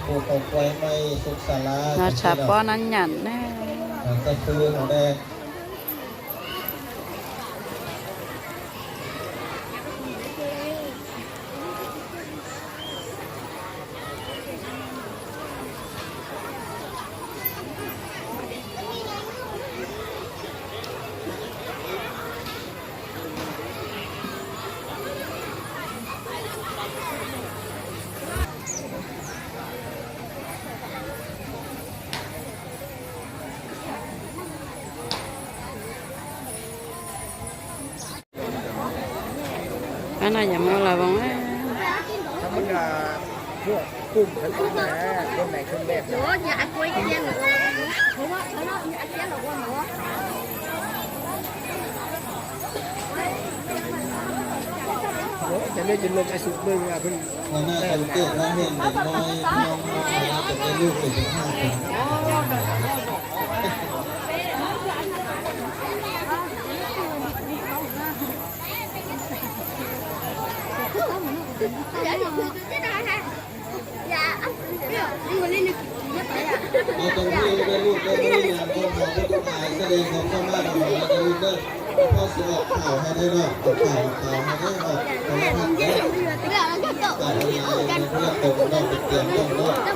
ປູກເຂົ້າກວາຍໃໝ່ ສຸກສາລາ ນາຊາປ້ອນອັນຫຍັນແນ່ ເອີ ຕະຄືເຮົາແດ່. ອັນນັ້ນຢ່າມາລະວັງແລ້ວ ທຳມະດາ ພວກກຸ່ມທັງຫຼາຍ ຄົນໃດຄົນແບບ ຈະໄດ້ຈະລົງໄປສຸດເບິ່ງວ່າເພິ່ນ ອັນນັ້ນສັງເກດວ່າເຫັນເດັກນ້ອຍນ້ອງໆ ຈະໄດ້ລູກເປັນເຈົ້າພາບເນາະ. ເອົາຕົງນີ້ໄດ້ລູກໄດ້ເລີຍ ຍາມພວກເຮົາໄປຕົກອາຍ ສະແດງຄວາມສາມາດອອກມາໄດ້ລູກເດີ. ພໍ່ຊິອອກຂ່າວໃຫ້ໄດ້ເນາະ ອອກຂ່າວ ອອກຂ່າວໃຫ້ໄດ້ ອອກໂທລະທັດເດີ ອອກອອນລາຍໃຫ້ເພື່ອນໂຕເນາະ ໄປຕຽມເບິ່ງໂລດ.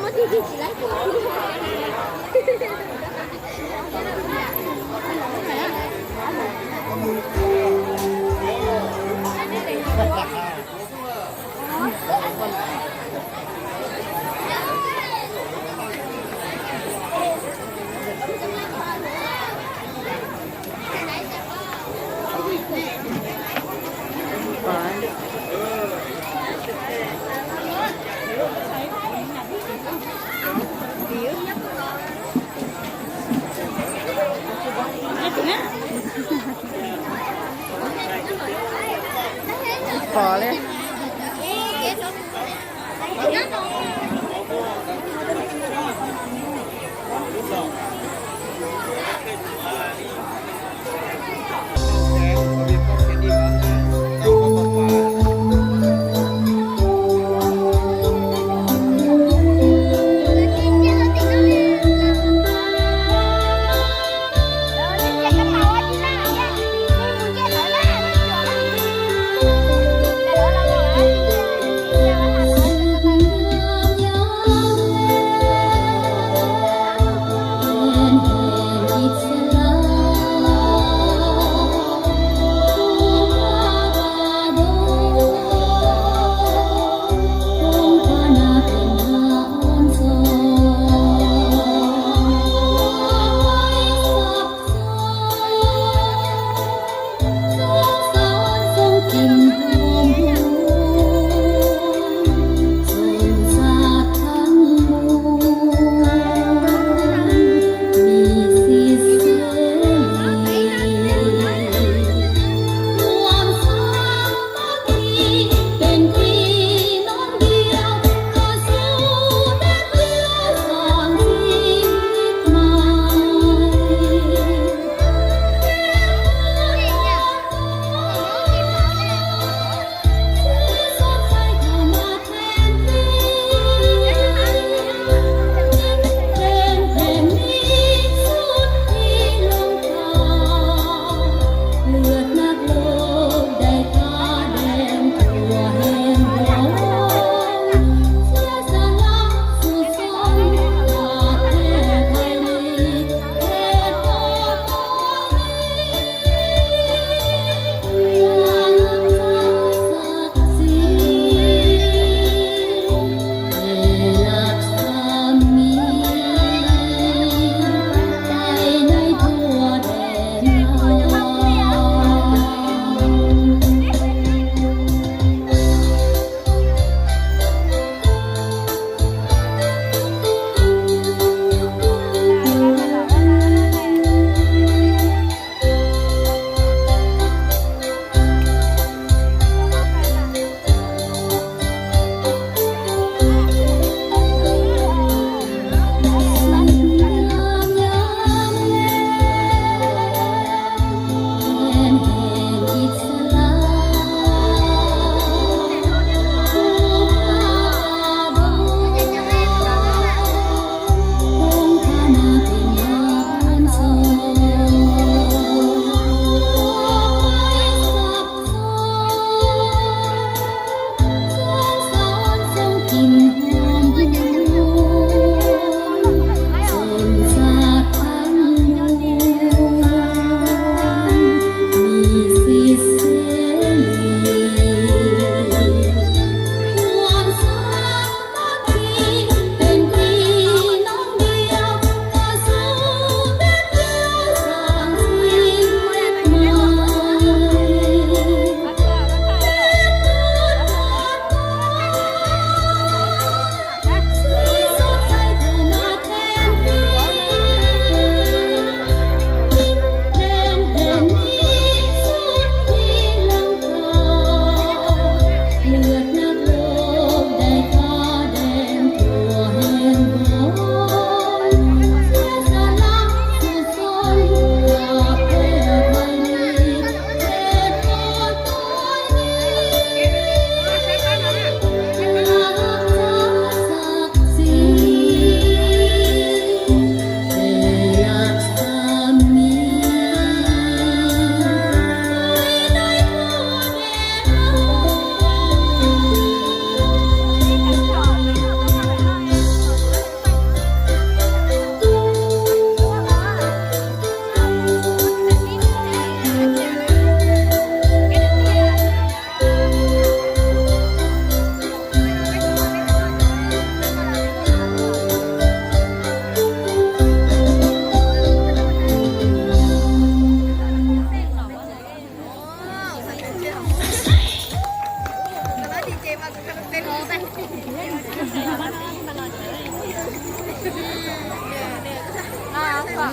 ສ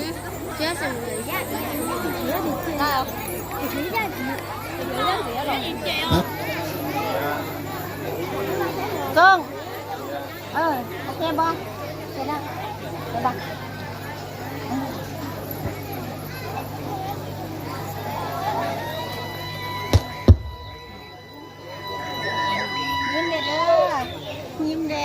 ົ່ງ ເອີ ໂອເຄບໍ່? ໂອເຄແລ້ວ ໄປລະ. ຍິ້ມແດ່ເດີ ຍິ້ມແດ່.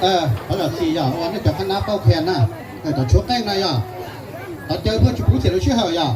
ເອີ ເຂົາເຈົ້າຊີ້ຢາວ ອັນນີ້ເປັນຄະນະເປົ່າແຄນນະ ເອີ ເຈົ້າຊົກແຕ່ງນະຢາວ ເຂົາເຈີເພື່ອຊິປູເສດໂລຊິເຫີຢາວ.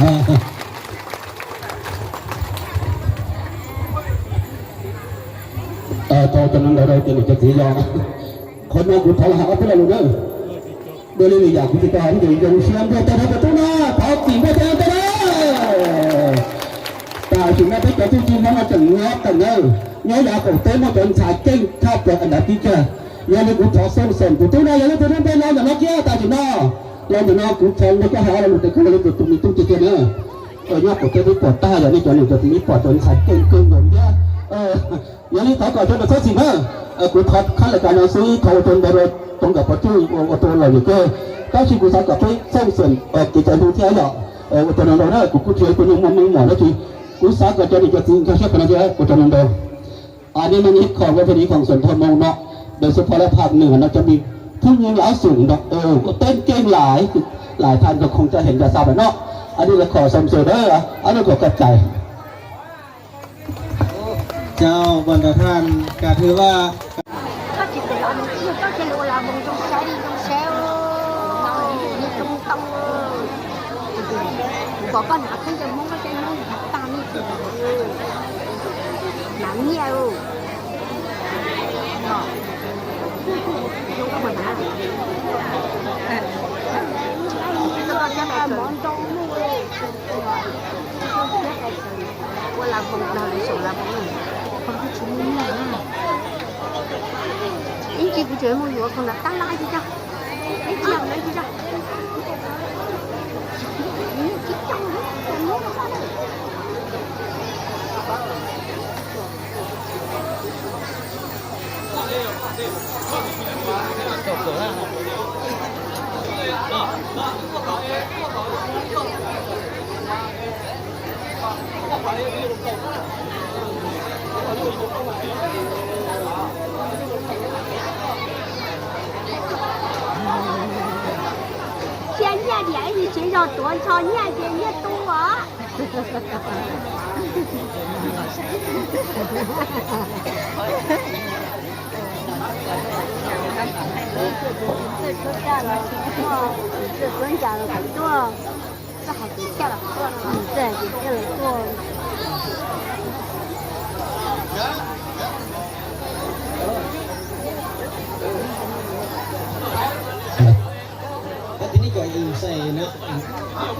ເອີ ເຈົ້າ ເຈົ້ານັ້ນເດີ ເຈົ້ານີ້ຈະຊິລອ ຄົນມາກູທອງຫາເອົາໄປແລ້ວເດີ. ໂດຍເລຍຢາກຊິຕາມໂດຍຍົງຊຽມດ້ວຍຕາປະຕູນາ ພາກິນດ້ວຍຕາປະຕູນາ ຕາຊິມາໄປເຈົ້າທີ່ຈິງນຳມາຈັງງອກກັນເດີ. ຍາຢາຂອງເຕັ້ມາຈົນສາຍເກັ່ງ ຖ້າເປີດອັນດັບທີ່ຈະ ຍາເລຍກູທອງສົ່ງເສີມປະຕູນາ ຍາເລຍປະຕູນາ ໄປລອງກັນເນາະ ເກີຍຕາຊິມາ ລອງກັນເນາະ ກູທອງໄດ້ກໍຫາເອົາລະ ແຕ່ກໍເລຍປະຕູນາ ຕູ້ເຈັດເຈັດເດີ. ເອີ ຍາກປວດເຈັບປວດຕາ ຢ່າງນີ້ ຕົວນີ້ ຕົວທີ່ມີປວດຈົນສາຍເກັ່ງເກິ່ງໂດນເດີ. ເອີ ຢ່າງນີ້ ຂໍກອບໃຈນະ ເຊີນຊິເດີ. ເອີ ກູທອງຄັນລາຍການເອົາຊື້ເຂົ້າຕົນບໍ່ລົດ ຕົງກັບປະຕູ ໂອໂຕລະນີ້ເກີຍ ເຈົ້າຊິກູສາກອບໄປສົ່ງເສີມ ເອີ ກິດຈະການທ່ອງທ່ຽວເນາະ. ເອີ ໂອໂຕນຳເດີ ກູກູທຽວເປັນໝໍ ເມືອງໝໍ ແລ້ວຊິກູສາກອບເຈົ້ານີ້ຈະຊິເຈົ້າເຊຍປະນາເດ ໂອໂຕນຳເດີ. ອັນນີ້ມັນເຮັດຂອງປະເພນີຂອງຊົນເຜົ່າມົ້ງເນາະ ໂດຍສະເພາະລະພາກເໜືອເນາະ ຈະມີຜູ້ຍິງລາວສູງເນາະ. ເອີ ເຕັ້ນເກັ່ງຫຼາຍ ຫຼາຍທ່ານກໍຄົງຈະເຫັນຈະຊາບແລ້ວເນາະ. ອັນນີ້ລະຂໍຊົມເຊີຍເດີ ອັນນີ້ຂໍຂອບໃຈ. ເຈົ້າ ບັນດາທ່ານ ກະຖືວ່າ ແລ້ວທີນີ້ກໍອີງໃສ່ເນາະ ອັນ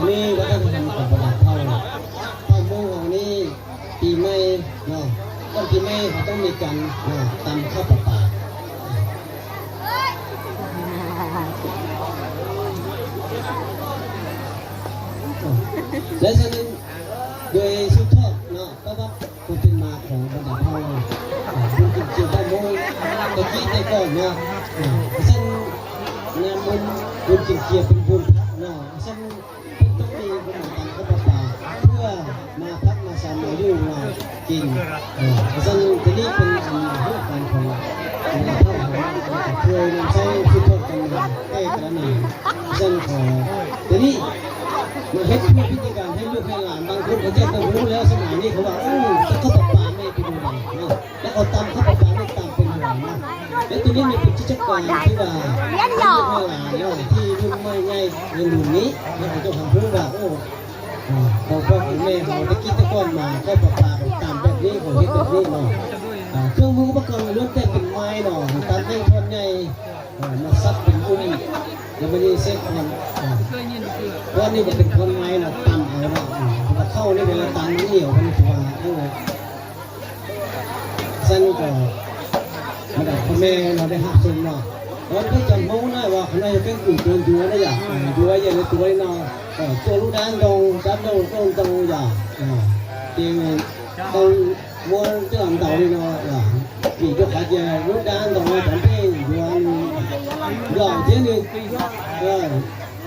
ນີ້ວັດທະນະທຳຂອງບັນດາເຜົ່າ ເຜົ່າມົ້ງເຮົານີ້ ປີໃໝ່ເນາະ ກ່ອນປີໃໝ່ເຮົາຕ້ອງມີການ ເນາະ ຕຳເຂົ້າປະປາ ແລະສະນັ້ນ ໂດຍສືບທອດເນາະ ປະຫວັດຄວາມເປັນມາຂອງບັນດາເຜົ່າ ບຸນກິນເຈຍເຜົ່າມົ້ງ ແຕ່ກີ້ແຕ່ກ່ອນເນາະ ເອີ ຊັ້ນງານບຸນ ບຸນກິນເຈຍເປັນບຸນພະເນາະ ຊັ້ນເພິ່ນຕ້ອງມີບຸນມາຕາມເຂົ້າປະປາ ເພື່ອມາພັກມາຊຳມາຢູ່ມາກິນ ເອີ ຊັ້ນໂຕນີ້ເປັນອັນຮູບການຂອງບັນດາເຜົ່າເຮົາ ເພື່ອນຳໃຊ້ສືບທອດກັນມາແຕ່ການນີ້ ຊັ້ນຂໍໂຕນີ້ມາເຮັດເພື່ອພິທີການໃຫ້ລູກໃຫ້ຫຼານ ບາງຄົນເຂົາເຈົ້າກໍຮູ້ແລ້ວ ສະໄໝນີ້ເຂົາວ່າ ໂອ້ ເຂົ້າປະປາແມ່ເປັນຈັ່ງໃດເນາະ ແລ້ວເອົາຕຳເຂົ້າປະປານີ້ຕຳເປັນຫວານນະ ແລະໂຕນີ້ມັນເປັນກິດຈະກຳທີ່ວ່າໃຫ້ລູກໃຫ້ຫຼານເນາະ ທີ່ລຸ້ນໃໝ່ໃຫຍ່ໃນລຸ້ນນີ້ ໃຫ້ເຂົາເຈົ້າຮັບຮູ້ວ່າ ໂອ້ ອ່າ ຂອງພໍ່ຂອງແມ່ເຮົາແຕ່ກີ້ແຕ່ກ່ອນມາ ເຂົ້າປະປາເຂົາຕຳແບບນີ້ ເຂົາເຮັດແບບນີ້ເນາະ ອ່າ ເຄື່ອງມືອຸປະກອນລ້ວນແຕ່ເປັນໄມ້ເນາະ ຕຳແຕ່ງທ່ອນໃຫຍ່ ເອີ ມາສັບເປັນອຸ່ມ ແລ້ວບາດນີ້ໃສ່ຄ້ອນ ເອີ ຄ້ອນນີ້ກໍເປັນຄ້ອນໄມ້ເນາະ ຕຳເອົາເນາະ ເອີ ເພາະວ່າເຂົ້ານີ້ເວລາຕຳມັນໜຽວ ເພິ່ນຊິວ່າ ເອີ ຊັ້ນກໍບັນດາພໍ່ແມ່ເນາະ ໄດ້ຮັບຊົມເນາະ ຕອນທີ່ຈຳຮູ້ນະວ່າ ຂະນ້ອຍເປັນກູເຕີນຕົວນະຢາ ເອີ ຕົວໃຫຍ່ຕົວເນາະ ເອີ ຕົວລູກດ້ານດອງ ຈຳດອງ ດອງ ດອງຢາ ເອີ ເຕັງ ດອງ Muôn trưởng đầu đi nó là vì cho cả nhà rút đá đầu nó chẳng thấy yuan lòng thế này. Ờ,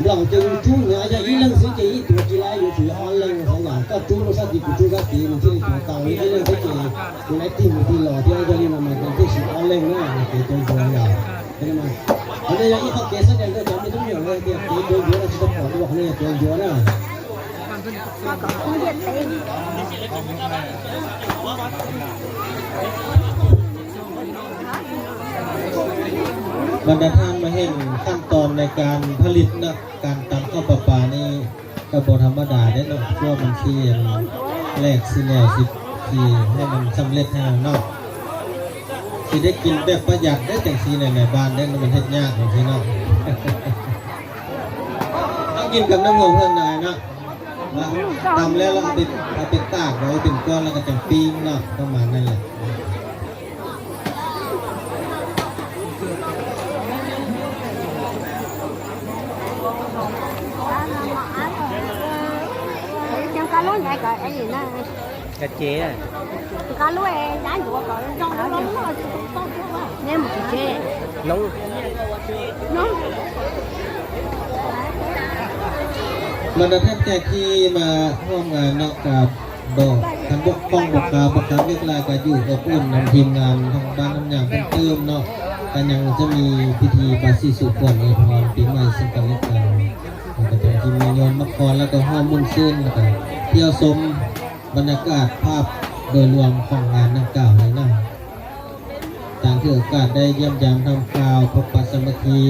lòng chừng chú nhà cho ý lăng xứ chỉ ý tuổi chỉ lai yuan chỉ on lăng không là các chú nó sát thì của chú sát thì mình chỉ tuổi tàu ý lăng xứ chỉ mình lấy tìm một tí lò thì cho nên là mình còn cái sự on lăng nữa là cái tôi yuan lòng. Thế mà ở đây là ý họ kế sát này tôi chẳng biết đúng nhiều là cái tôi yuan là chỉ có bỏ đi hoặc là tôi yuan à. ບັນດາທ່ານມາເຫັນຂັ້ນຕອນໃນການຜະລິດນະ ການຕຳເຂົ້າປະປານີ້ ກໍບໍ່ທຳມະດາເດ້ເນາະ ເພື່ອມັນຊິແຫຼກຊິແຫຼວ ຊິ ຊິໃຫ້ມັນສຳເລັດຫັ້ນນະເນາະ. ຊິໄດ້ກິນແບບປະຢັດເດ້ ຈັ່ງຊີ້ນະ ໃນບ້ານເດ້ ມັນເຮັດຍາກຈັ່ງຊີ້ເນາະ. ຕ້ອງກິນກັບນ້ຳຫົວເພິ່ງນາຍເນາະ ຕຳແລ້ວ ແລ້ວເອົາໄປ ເອົາໄປຕາກໄວ້ເປັນກ້ອນ ແລ້ວກໍຈັ່ງປີ້ງເນາະ ປະມານນັ້ນແຫຼະ. ກະເຈ ນ້ອງ ບັນດາທ່ານແຂກທີ່ມາຮ່ວມງານເນາະ ກະ ບໍ່ ຄັນບໍ່ ຂອງບໍ່ຂາວ ບໍ່ຂາວວຽກຫຼາຍ ກະຢູ່ອົບອຸ່ນນຳທີມງານທາງບ້ານນ້ຳຍາງເພີ່ມເຕີມເນາະ. ກະຍັງຈະມີພິທີປາສີສູ່ຂວັນອວຍພອນປີໃໝ່ເຊິ່ງກັນແລະກັນ ແລ້ວກະຈະມີຍອດໝາກຄອນ ແລ້ວກະຮ່ວມມ່ວນຊື່ນ ແລ້ວກະທ່ຽວຊົມບັນຍາກາດພາບໂດຍລວມຂອງງານດັ່ງກ່າວນີ້ນະ. ທ່ານຖືໂອກາດໄດ້ຢ້ຽມຢາມຖາມຂ່າວ ພົບປະສາມັກຄີ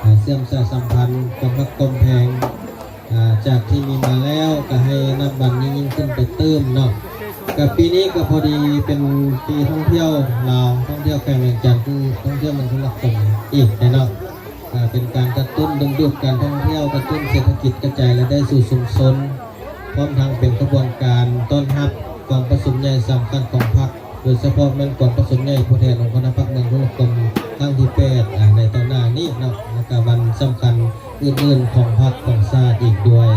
ອາ ເຊື່ອມສາຍສຳພັນ ຄວາມຮັກຄວາມແພງ ອາ ຈາກທີ່ມີມາແລ້ວ ກໍໃຫ້ນັບວັນຍິ່ງໆຂຶ້ນໄປເຕີມເນາະ. ກໍປີນີ້ກໍພໍດີເປັນປີທ່ອງທ່ຽວລາວ ທ່ອງທ່ຽວແຂວງວຽງຈັນ ຄືທ່ອງທ່ຽວເມືອງສະຫວັນນະເຂດອີກແດ່ເນາະ. ກໍເປັນການກະຕຸ້ນດຶງດູດການທ່ອງທ່ຽວ ກະຕຸ້ນເສດຖະກິດ ກະຈາຍລາຍໄດ້ສູ່ຊຸມຊົນ ພ້ອມທັງເປັນຂະບວນການຕ້ອນຮັບກອງປະຊຸມໃຫຍ່ສຳຄັນຂອງພັກ ໂດຍສະເພາະແມ່ນກອງປະຊຸມໃຫຍ່ຜູ້ແທນອົງຄະນະພັກເມືອງທຸລະຄົມຄັ້ງທີແປດ ອາ ໃນຕໍ່ໜ້ານີ້ເນາະ ແລ້ວກະວັນສຳຄັນອື່ນໆຂອງພັກຂອງຊາດອີກດ້ວຍ.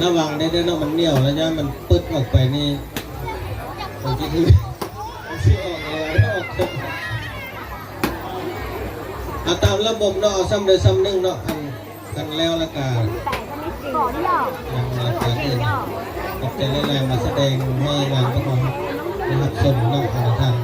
ລະວັງໄດ້ເດີເນາະ ມັນໜຽວ ລະຍາມັນປຶດອອກໄປນີ້ ມັນຊິຖືກ ມັນຊິອອກເລີຍ ອອກເລີຍ. ເອົາຕາມລະບົບເນາະ ເອົາຊ່ຳໃດຊ່ຳໜຶ່ງເນາະ ອັນ ຄັນແລ້ວລະກະ ຍັງລາຍການອື່ນ ຂອບໃຈຫຼາຍໆ ມາສະແດງໃຫ້ງານພວກເຮົາໄດ້ຮັບຊົມເນາະ ທ່ານ.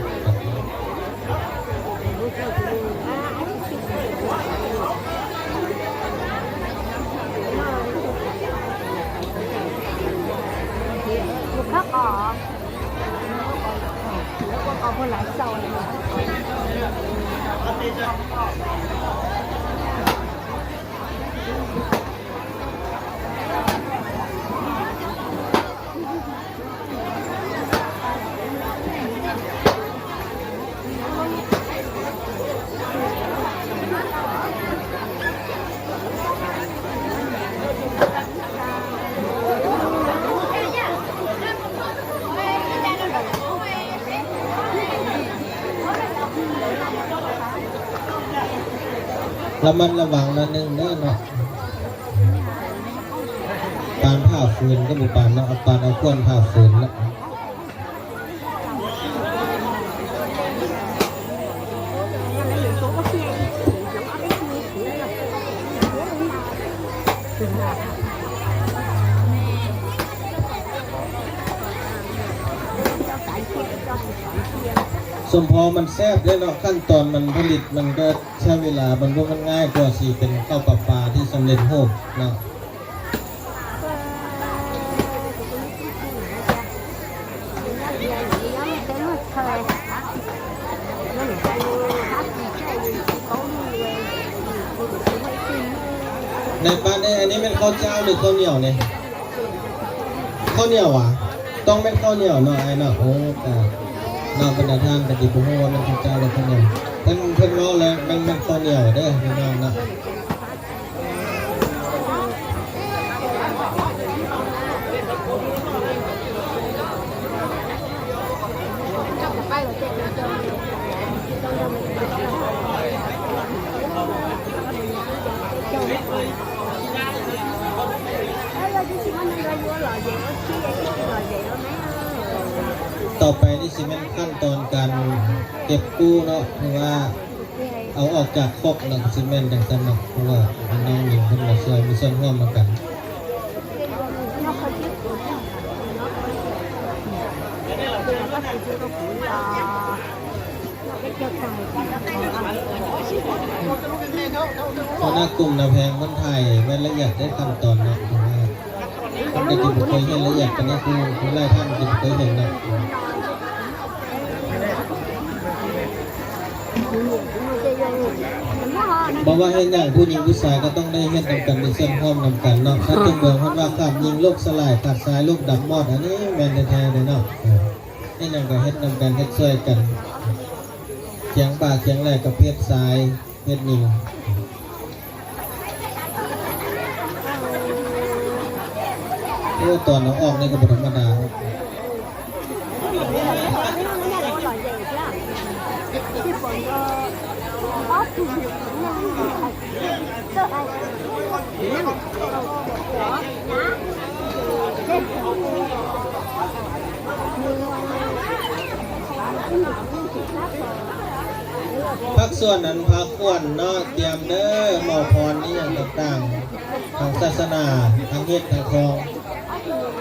ລະມັດລະວັງໜ້ອຍໜຶ່ງເດີເນາະ. ປານຜ່າຟືນກໍບໍ່ປານເນາະ ເອົາປານເອົາຂວນຜ່າຟືນເນາະ. ສົມພໍມັນແຊບເດ້ເນາະ ຂັ້ນຕອນມັນຜະລິດມັນກໍ ໃຊ້ເວລາ ມັນບໍ່ແມ່ນງ່າຍກວ່າຊິເປັນເຂົ້າປາປາທີ່ສຳເລັດຮູບເນາະ. ໃນປ້ານເອີຍ ອັນນີ້ແມ່ນເຂົ້າຈ້າວ ຫຼື ເຂົ້າໜຽວນີ້? ເຂົ້າໜຽວຫວາ? ຕ້ອງແມ່ນເຂົ້າໜຽວເນາະ ອ້າຍເນາະ. ໂອ້ ກະເນາະ ບັນດາທ່ານກະຊິບໍ່ຮູ້ວ່າແມ່ນເຂົ້າຈ້າວ ຫຼື ເຂົ້າໜຽວ. ເພິ່ນ ເພິ່ນເວົ້າແລ້ວ ແມ່ນ ແມ່ນເຂົ້າໜຽວເດີພີ່ນ້ອງເນາະ. ຕໍ່ໄປນີ້ຊິແມ່ນຂັ້ນຕອນການເກັບກູ້ເນາະ ຄືວ່າເອົາອອກຈາກຄົກເນາະ ຊິແມ່ນຈັ່ງຊັ້ນເນາະ ເພາະວ່ານ້ອງຍິງເພິ່ນມາຊ່ວຍ ມີສ່ວນຮ່ວມນຳກັນ. ຫົວໜ້າກຸ່ມນາແພງ ມັນຖ່າຍແມ່ນລະອຽດເດ້ ຂັ້ນຕອນເນາະ ເພາະວ່າເພິ່ນກໍຊິບໍ່ເຄີຍເຫັນລະອຽດປານນີ້ ຄື ຄືຫຼາຍທ່ານຊິບໍ່ເຄີຍເຫັນເນາະ. ບໍ່ວ່າເຮັດຫຍັງ ຜູ້ຍິງຜູ້ຊາຍກໍຕ້ອງໄດ້ເຮັດນຳກັນ ມີສ່ວນຮ່ວມນຳກັນເນາະ. ຄັນເຖິງເມືອງຮອດວ່າຂາດຍິງໂລກສະຫຼາຍ ຂາດຊາຍໂລກດຳມອດ ອັນນີ້ແມ່ນແທ້ໆເດ້ເນາະ. ເອີ ເຮັດຫຍັງກໍເຮັດນຳກັນ ເຮັດຊ່ວຍກັນ ຄຽງບ່າຄຽງໄຫຼ່ກັບເພດຊາຍ ເຮັດນີ້ ໂອ້ ຕອນເອົາອອກນີ້ກໍບໍ່ທຳມະດາ. ພາກສ່ວນອັນພາຂວັນເນາະ ຕຽມເດີ ໝໍພອນອີ່ຫຍັງຕ່າງໆ ທາງສາສະໜາ ທາງເຮັດທາງຄອງ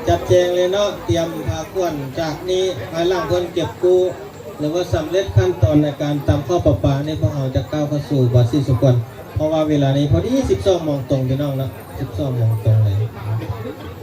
ຈັດແຈງເລີຍເນາະ ຕຽມພາຂວັນ. ຈາກນີ້ພາຍຫຼັງເພິ່ນເກັບກູ້ ຫຼືວ່າສຳເລັດຂັ້ນຕອນໃນການຕຳເຂົ້າປະປານີ້ ພວກເຮົາຈະກ້າວເຂົ້າສູ່ບາດສີສຸຂວັນ ເພາະວ່າເວລານີ້ພໍດີສິບສອງໂມງຕົງ ພີ່ນ້ອງເນາະ ສິບສອງໂມງຕົງເລີຍ.